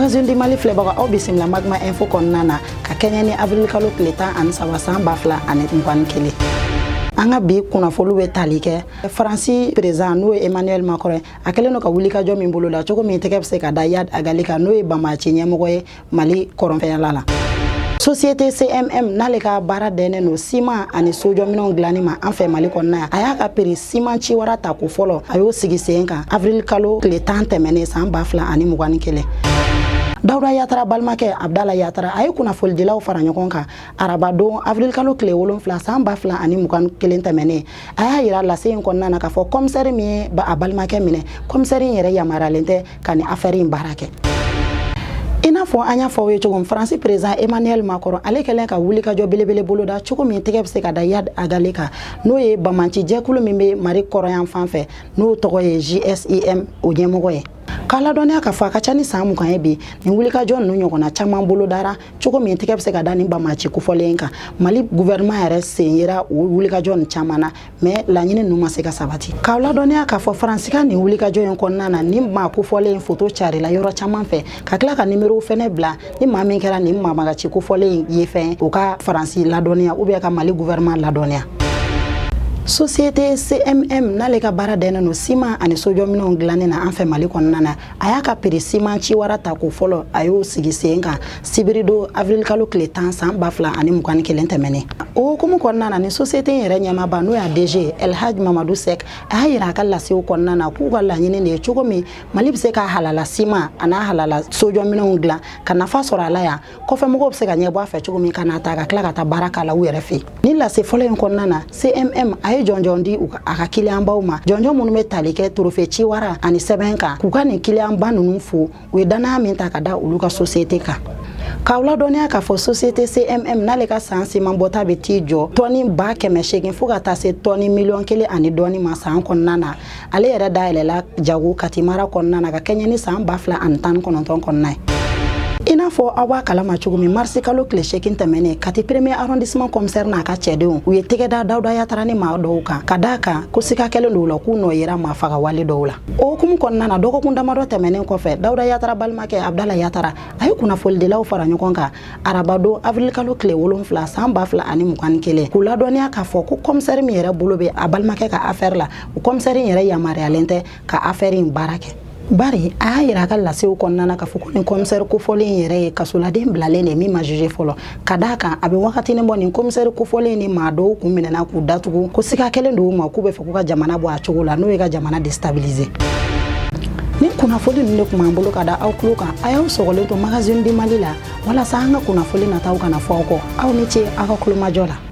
Magazine du Mali filɛbaga, aw bisimila Magma Info kɔnɔna na ka kɛɲɛ ni avril kalo tile 13 san 2021. An ka bi kunnafoliw bɛ tali kɛ Faransi président, n'o ye Emmanuel Macron, a kɛlen don ka wulikajɔ min bolo la cogo min tɛgɛ bɛ se ka da Iyad Ag Ghali kan, n'o ye banbaanci ɲɛmɔgɔ ye Mali kɔrɔnfɛyala la. Société CMM, n'ale ka baara dɛnnen don siman ani sojɔminɛnw dilanni ma an fɛ Mali kɔnɔna yan, a y'a ka prix siman ciwara ta ko fɔlɔ, a y'o sigi sen kan avril kalo tile 10 tɛmɛnen san 2021. Dawuda Yatara balimakɛ Abdala Yatara, a ye kunnafonidilaw fara ɲɔgɔn kan arabadon avril kalo tile 7 san 2021 tɛmɛnen. A y'a yira lase in kɔnɔna na k'a fɔ commissaire min ye a balimakɛ minɛ, commissaire in yɛrɛ yamaruyalen tɛ ka nin affaire in baara kɛ. I n'a fɔ an y'a fɔ aw ye cogo min, Faransi président Emmanuel Macron, ale kɛlen ka wulikajɔ belebele boloda cogo min tɛgɛ bɛ se ka da Iyad Ag Ghali kan, n'o ye banbaanci jɛkulu min bɛ Mali kɔrɔyan fan fɛ, n'o tɔgɔ ye JSIM, o ɲɛmɔgɔ ye. K'a ladɔnniya k'a fɔ a ka ca ni san 20 ye bi, nin wulikajɔ ninnu ɲɔgɔnna caman bolodara cogo min tɛgɛ bɛ se ka da nin banbaanci kofɔlen kan. Mali gouvernement yɛrɛ sen yera o wulikajɔ nin caman na, mais laɲini ninnu ma se ka sabati. K'aw ladɔnniya k'a fɔ Faransi ka nin wulikajɔ in kɔnɔna na, nin maa kofɔlen foto carila yɔrɔ caman fɛ, ka tila ka nimero fɛnɛ bila ni maa min kɛra nin banbaanci kofɔlen ye fɛn, o ka Faransi ladɔnniya ou bien ka Mali gouvernement ladɔnniya. Société CMM, n'ale ka baara dɛnnen don siman ani sojɔminɛnw dilanni na an fɛ Mali kɔnɔna na, a y'a ka prix siman ciwara ta ko fɔlɔ, a y'o sigi sen kan sibiridon avril kalo tile 10 san 2021 tɛmɛnen. O hukumu kɔnɔna na, ni société in yɛrɛ ɲɛmaaba, n'o y'a DG Elhaj Mamadu Sek, a y'a yira a ka lasew kɔnɔna na k'u ka laɲini de ye cogo min Mali bɛ se ka halala siman a n'a halala sojɔminɛnw dilan ka nafa sɔrɔ a la yan, kɔfɛ mɔgɔw bɛ se ka ɲɛbɔ a fɛ cogo min ka n'a ta ka tila ka taa baara k'a la u yɛrɛ fɛ. Ni lase fɔlɔ in kɔnɔna na, CMM a ye jɔnjɔn di a ka kiliyanbaw ma, jɔnjɔn minnu bɛ tali kɛ trophée ciwara ani sɛbɛn kan, k'u ka nin kiliyanba ninnu fo, u ye danaya min ta ka da olu ka société kan. K'aw ladɔnniya k'a fɔ société CMM, n'ale ka san siman bɔta bɛ t'i jɔ tɔni 800,000 fo ka taa se tɔni miliyɔn 1 ani dɔɔni ma san kɔnɔna na, ale yɛrɛ dayɛlɛla jago Kati mara kɔnɔna na ka kɛɲɛ ni san 2019 kɔnɔna ye. I n'a fɔ aw b'a kalama cogo min, marisi kalo tile 8 tɛmɛnen, Kati premier arrondissement commissaire n'a ka cɛdenw, u ye tɛgɛ da Dawuda Yatara ni maa dɔw kan, ka d'a kan ko sika kɛlen don u la k'u nɔ yera maa faga wale dɔw la. O hukumu kɔnɔna na, dɔgɔkun damadɔ tɛmɛnen kɔfɛ, Dawuda Yatara balimakɛ Abdala Yatara, a ye kunnafonidilaw fara ɲɔgɔn kan arabadon avril kalo tile 7 san 2021, k'u ladɔnniya k'a fɔ ko commissaire min yɛrɛ bolo bɛ a balimakɛ ka affaire la, o commissaire in yɛrɛ yamaruyalen tɛ ka affaire in baara kɛ, bari a y'a yira a ka lasew kɔnɔna na k'a fɔ ko nin commissaire kofɔlen in yɛrɛ ye kasoladen bilalen de min ma juge fɔlɔ, ka d'a kan a bɛ wagatinin bɔ, nin commissaire kofɔlen ni maa dɔw kun minɛna k'u datugu ko sika kɛlen don u ma k'u bɛ fɛ k'u ka jamana bɔ a cogo la, n'o ye ka jamana déstabiliser. Ni kunnafoli ninnu de tun b'an bolo ka da aw tulo kan, a y'aw sɔgɔlen to Magazine du Mali la walasa an ka kunnafoli nataw kana fɔ aw kɔ. Aw ni ce aw ka kulomajɔ la.